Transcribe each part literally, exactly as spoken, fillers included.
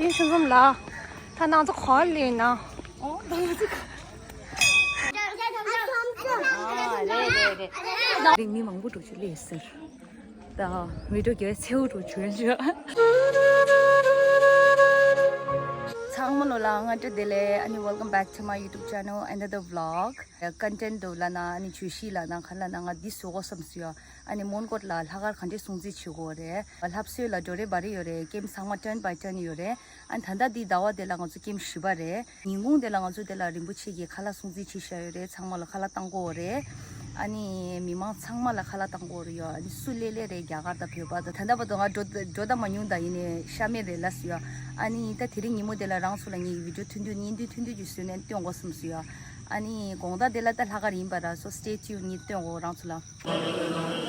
ཡིན་ཤུ་འཛོམས་ལ། ད་ནང་ཚོ་ག་པར་སླེབས་ན། ཨོ། ད་ང་ཚོ་ག- ཨ། རེད་རེད་རེད། རིང་མི་མང་པོ་འགྲོ་ཆུ་ལས་ཟེར། ད་བི་ཌིའོ་རྒྱལ་ཚེའུ་འགྲོ་ཆུ་ཡོད་ཆུ། ཚང་མ་ལོ་ལ་སྔ་དྲོ་བདེ་ལེགས། ཨ་ནི། Welcome back to my YouTube channel, another vlog. Content འདུག་ལབ་ན། ཨ་ནི་བརྗོད་གཞི་ལབ་ན། ག་ལབ་ན། ང་འདི་བཟོ་དགོས་བསམ་སོང་ཡ། ཨ་ནི་མོན་གྷོ་ལ་ལྷག་དཀར་ག་འདྲས་སྲུང་བརྩི་བྱེད་དགོས་རེད། ལྷ་གསོལ་ལ་འགྲོ་རེས་བ་རེས་ཡོད་རེད། ཀེམ་ཚང་མ་turn by turn ཡོད་རེད། ཨ་ནི་ད་ལྟ་འདི་ཟླ་བ་འདི་ལ་ང་ཚོ་ཀེམ་བཞི་པ་རེད། ཉིན་གུང་འདི་ལ་ང་ཚོ་འདི་ལ་རིན་པོ་ཆེ་གིས་ཁ་ལག་སྲུང་བརྩི་བྱེད་བཞག་ཡོད་རེད། ཚང་མ་ལ་ཁ་ལག་བཏང་དགོས་རེད། ཨ་ནི་མི་མང་ཚང་མ་ལ་ཁ་ལག་བཏང་དགོས་རེད་ཡ། ཨ་ནི་སུ་སླེབས་སླེབས་རེད། རྒྱ་གར་དང་བོད་པ་དང་། ད་ལྟ་བར་དུ་ང་འགྲོ་འགྲོ་ད་མ་མྱོང་། ད་ཡིན་ནའི་ཤ་མེད་རེད་ལབ་སོང་ཡ། ཨ་ནི་ད་དེ་རིང་ཉིན་མོ་འདི་ལ་རང་ཚོ་ལ་ངའི་བི་ཌིའོ་ཐུང་ཐུང་། བརྙན་ཐུང་ཐུང་ཐུང་ཅིག་བཟོས་ནས་སྟོན་དགོས་བསམ་སོང་ཡ། ཨ་ནི་དགོང་དག་འདི་ལ་ད་ལྷག་དཀར་ཡིན་པ་ར། so stay tuned. ངས་སྟོན་དགོས་རང་ཚོ་ལ།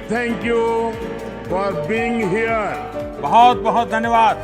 Thank you for being here. बहुत बहुत धन्यवाद।